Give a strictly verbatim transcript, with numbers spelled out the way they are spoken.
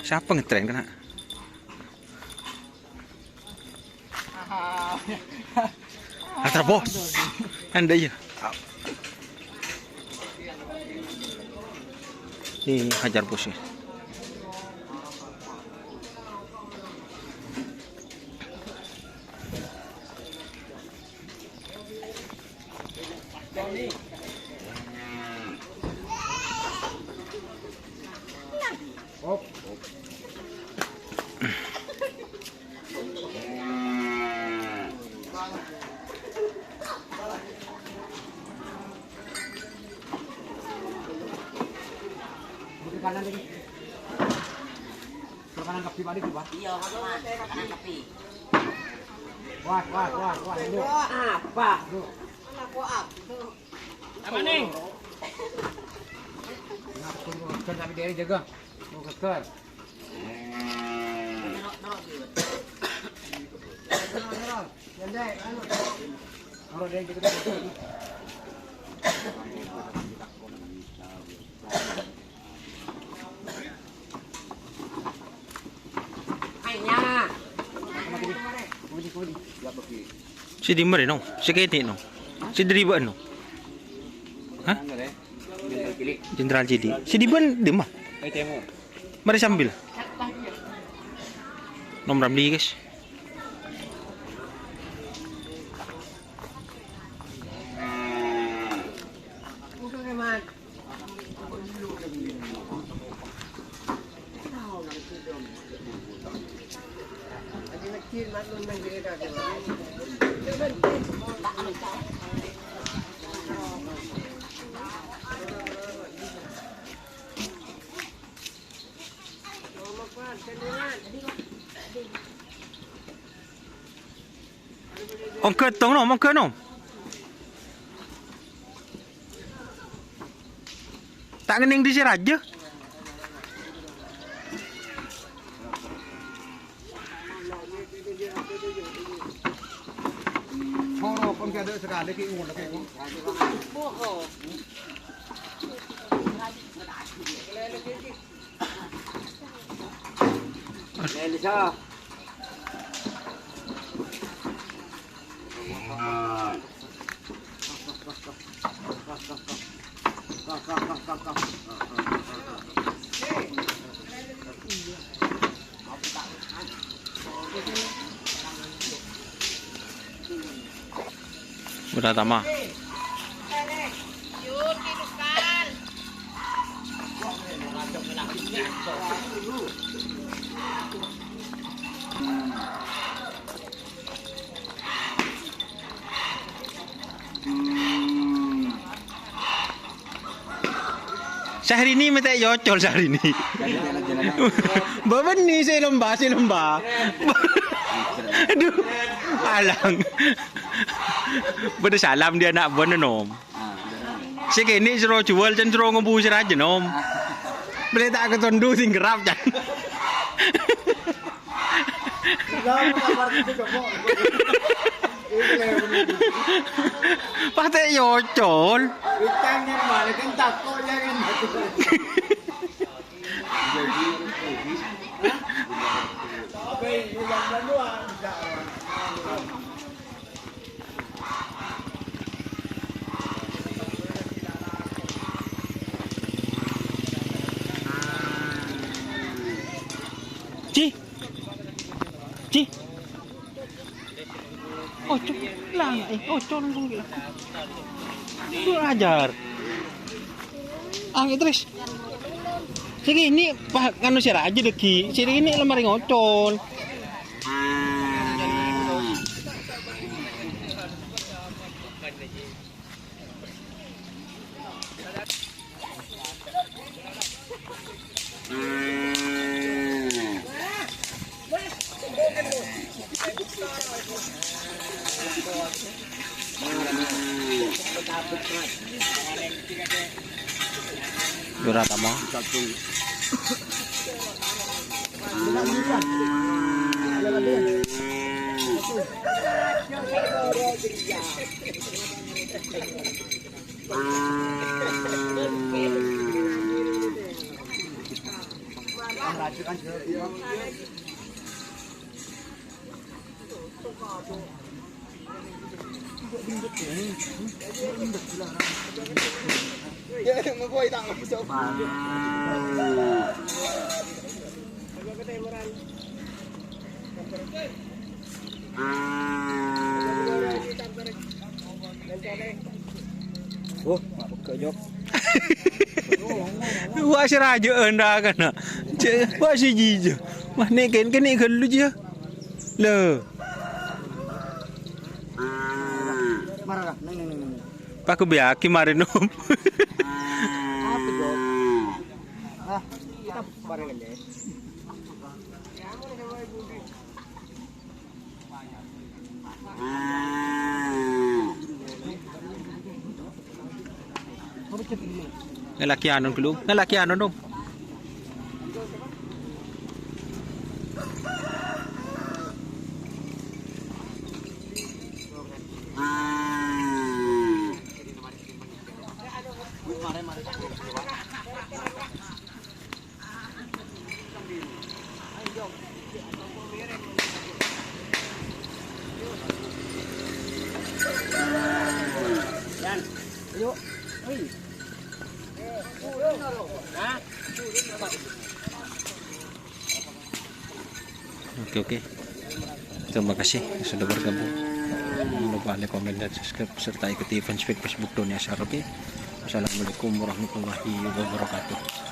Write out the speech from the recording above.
Sapa ngetrèn kèna? Hajar, Bos. Anda iya. Nih, hajar, Bos, nih. Makanan lagi. Makanan kapi balik, Pak. Iya, makanan, makanan kapi. Wah, wah, wah, wah, lu. Apa? Lu. Anak gua apa? Apa, Neng? Nah, aku mau kejar tapi dia jaga. Mau kejar. Norok, norok, gitu. Norok, norok. Yang dek, anu. Norok dia gitu. Sè dimma rè, no? Sè kènè', no? Sè dâri bâ'na, no? Hah? Jenderal Cili. Sè dimma, dimma? Mari sambil. Nom Ramli, guys. Ongghâ tong, no, mongghâ, no. Ta' ngennèng dhisè rajâ. Soro pon gak ada sekali ki ngono ki. Udah tama. Syahrini mètè èocol, Syahrini. Bâbâna sè lomba, sè lomba. Aduh, alang. Bâdâ salam dâri ana' bâ'na, Nom. Sè kènè' soro juwâl, can soro ngobu sè rajâ, Nom. Bâlâ ta' katondu sè nggerrap, can. Pas ta' èocol. Ci. Ci. Oco, lang, eh, oco nang kong gila. Kurang ajar. Angin terus. Sini ini, Pak, nganu sih aja degi. Sini ini lemari ngocol. Dora tama. Oh, mak pegge', Jok. Wah, sè rajâ'ân dâ' kana. Cè', wah, sè jijâ. Wah, nè' kèn, kèn nè' ghâllu, jiyâ. Lho. Mara, neng, neng, neng, neng. Pakebbiyâghi marèna, Om. Apa, Jok? Ah, kita bareng aja. Ngalakè anu ghâllu, ngalakè anu, Om. Oke, oke. Terima kasih sudah bergabung. Jangan lupa like, komen, dan subscribe, serta ikuti fanspage Facebook Doni Asar, oke? Wassalamualaikum warahmatullahi wabarakatuh.